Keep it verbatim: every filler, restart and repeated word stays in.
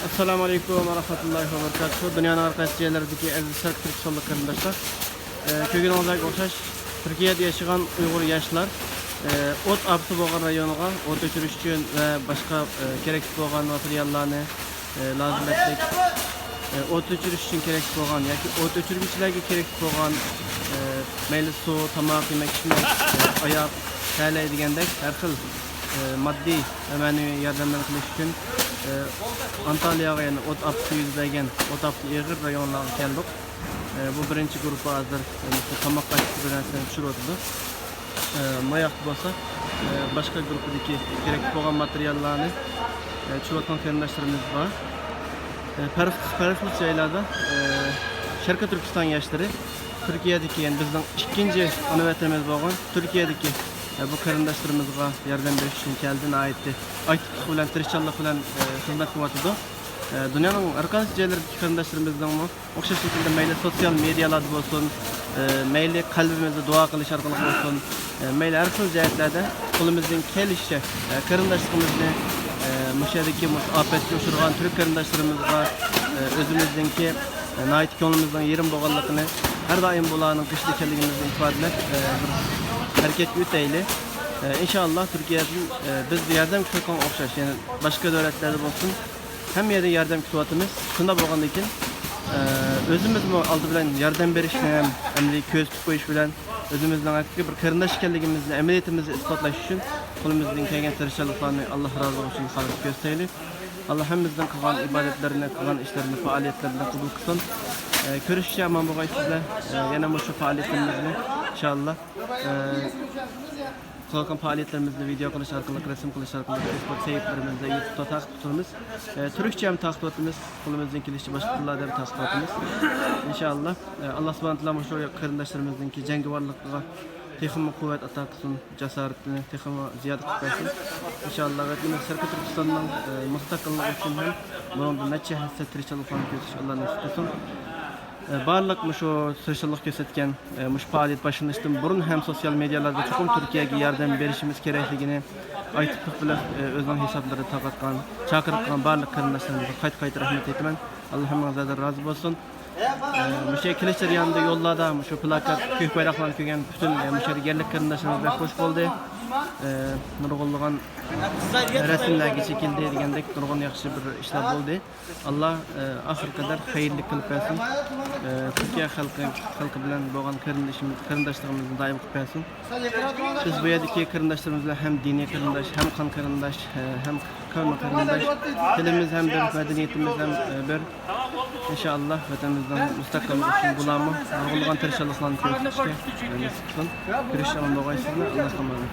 ئەسسالامۇ ئەلەيكۇم ۋە رەھمەتۇللاھى ۋە بەرىكاتۇھۇ. دۇنيانىڭ ھەر قايسى جايلىرىدىكى ئەزىز شەرقىي تۈركىستانلىق قېرىنداشلار. ئە، كۆرگىنىڭىزگە ئوخشاش، تۈركىيەدە ياشىغان ئۇيغۇر ياشلار، ئە، ئوت ئاپىتى بولغان رايونغا ئوت ئۆچۈرۈش ئۈچۈن ۋە باشقا، ئە، كېرەكلىك بولغان ماتېرىياللارنى، ئە، لازىمەتلىك، ئە، ئوت ئۆچۈرۈش ئۈچۈن كېرەكلىك بولغان ياكى ئوت ئۆچۈرگۈچىلەرگە كېرەكلىك بولغان، ئە، مەيلى سۇ، تاماق، يېمەك-ئىچمەك، ئە، ئاياغ، تەلەي دېگەندەك ھەر خىل، ئە، ماددىي ۋە مەنىۋى ياردەملەرنى قىلىش ئۈچۈن، ئە، ئانتالىياغا، يەنى ئوت ئاپىتى يۈز بەرگەن، ئوت ئاپىتى ئېغىر رايونلارغا كەلدۇق. ئە، بۇ بىرىنچى گۇرۇپپا ھازىر، ئە، مۇشۇ تاماق قاچىسى بىر نەرسىلەرنى چۈشۈرۈۋاتىدۇ. ئە، ماياقتا بولسا، ئە، باشقا گۇرۇپپىدىكى كېرەك بولغان ماتېرىياللارنى، ئە، چۈشۈرۈۋاتقان قېرىنداشلىرىمىز بار. ئە، پەرق-، پەرقلىق جايلاردا، ئە، شەرقىي تۈركىستان ياشلىرى تۈركىيەدىكى، يەنى بىزنىڭ ئىككىنچى ئانا ۋەتىنىمىز بولغان تۈركىيەدىكى، ئە، بۇ قېرىنداشلىرىمىزغا ياردەم بېرىش ئۈچۈن كەلدى. ناھايىتى ئاكتىپلىق بىلەن، تىرىشچانلىق بىلەن، ئە، خىزمەت قىلىۋاتىدۇ. ئە، دۇنيانىڭ ھەر قايسى جايلىرىدىكى قېرىنداشلىرىمىزنىڭمۇ ئوخشاش شەكىلدە مەيلى سوتسىيال مېدىيالاردا بولسۇن، ئە، مەيلى قەلبىمىزدە دۇئا قىلىش ئارقىلىق بولسۇن، ئە، مەيلى ھەر خىل جەھەتلەردە قولىمىزدىن كېلىشىچە، ئە، قېرىنداشلىقىمىزنى، ئە، مۇشۇ يەردىكى مۇشۇ ئاپەتكە ئۇچرىغان تۈرك قېرىنداشلىرىمىزغا، ئە، ئۆزىمىزنىڭكى، ئە، ناھايىتى كۆڭلىمىزنىڭ يېرىم بولغانلىقىنى ھەر دائىم بۇلارنىڭ قېشىدا ئىكەنلىكىمىزنى ئىپادىلەپ، ئە، بىر ھەرىكەتكە ئۆتەيلى. ئە، ئىنشائاللا تۈركىيەدىن، ئە، بىز ياردەم كۈتۈۋاتقان ئوخشاش، يەنى باشقا دۆلەتلەردە بولسۇن، ھەممە يەردىن ياردەم كۈتۈۋاتىمىز. شۇنداق بولغاندىن كېيىن، ئە، ئۆزىمىزمۇ ئالدى بىلەن ياردەم بېرىشنى ھەم ئەمەلىي كۆزىتىپ قويۇش بىلەن، ئۆزىمىزنىڭ ھەقىقىي بىر قېرىنداش ئىكەنلىكىمىزنى ئەمەلىيىتىمىزدە ئىسپاتلاش ئۈچۈن قولىمىزدىن كەلگەن تىرىشچانلىقلارنى ئاللا رازىلىقى ئۈچۈن خالىسىپ كۆرسەيلى. ئاللا ھەممىمىزنىڭ قىلغان ئىبادەتلىرىنى، قىلغان ئىشلىرىنى، پائالىيەتلىرىنى قوبۇل قىلسۇن. ئە، كۆرۈشۈشكە ئامان بولغايسىزلەر. ئە، يەنە مۇشۇ پائالىيەتلىرىمىزنى ئىنشائاللا، ئە، قىلغان پائالىيەتلىرىمىزنى ۋىدېئو قىلىش ئارقىلىق، رەسىم قىلىش ئارقىلىق، فېيسبۇك سەھىپىلىرىمىزدە، يۇتۇبتا تارقىتىپ تۇرىمىز. ئە، تۈركچە ھەم تارقىتىۋاتىمىز، قولىمىزدىن كېلىشىچە باشقا تىللاردا ھەم تارقىتىۋاتىمىز. ئىنشائاللا، ئە، ئاللا سۇبھانەھۇ تائالا مۇشۇ قېرىنداشلىرىمىزنىڭكى جەڭگىۋارلىقىغا تېخىمۇ قۇۋۋەت ئاتا قىلسۇن، جاسارىتىنى تېخىمۇ زىيادە قىلىپ بەرسۇن. ئىنشائاللا، ۋەتىنىمىز شەرقىي تۈركىستاننىڭ، ئە، مۇستەقىللىقى ئۈچۈن ھەم بۇنىڭدىن نەچچە ھەسسە تىرىشچانلىقلارنى كۆرسىتىش ئاللا نېسىپ قىلسۇن. ئە، بارلىق مۇشۇ تىرىشچانلىق كۆرسەتكەن، ئە، مۇشۇ پائالىيەت باشلىنىشتىن بۇرۇن ھەم سوتسىيال مېدىيالاردا چوقۇم تۈركىيەگە ياردەم بېرىشىمىز كېرەكلىكىنى ئاكتىپلىق بىلەن، ئە، ئۆزىنىڭ ھېسابلىرىدا تارقاتقان، چاقىرىپ قىلغان بارلىق قېرىنداشلىرىمىزغا قايتا-قايتا رەھمەت ئېيتىمەن. ئاللا ھەممىڭىزلەردىن رازى بولسۇن. ئە، مۇشۇ كېلىش جەريانىدا يوللاردا مۇشۇ پلاكات، كۆك بايراقلارنى كۆرگەن پۈتۈن، ئە، مۇشۇ يەردىكى يەرلىك قېرىنداشلىرىمىز بەك خۇش بولدى. ئە، نۇرغۇنلىغان رەسىملەرگە چېكىلدى دېگەندەك نۇرغۇن ياخشى بىر ئىشلار بولدى. ئاللا، ئە، ئاخىرى قەدەر خەيرلىك قىلىپ بەرسۇن. ئە، تۈركىيە خەلقى، خەلقى بىلەن بولغان قېرىندىشىمىز، قېرىنداشلىقىمىزنى دائىم قىلىپ بەرسۇن. بىز بۇ يەردىكى قېرىنداشلىرىمىز بىلەن ھەم دىنىي قېرىنداش، ھەم قان قېرىنداش، ھە، ھەم قەۋمىي قېرىنداش. تىلىمىز ھەم بىر، مەدەنىيىتىمىز ھەم، ئە، بىر. ئىنشائاللا، ۋەتىنىمىزنىڭ مۇستەقىللىقى ئۈچۈن بۇلارمۇ نۇرغۇنلىغان تىرىشچانلىقلارنى كۆرسىتىشكە، ئە، نېسىپ قىلسۇن. كۆرۈشۈشكە ئامان بولغايسىزلەر. ئاللاھقا ئامانەت.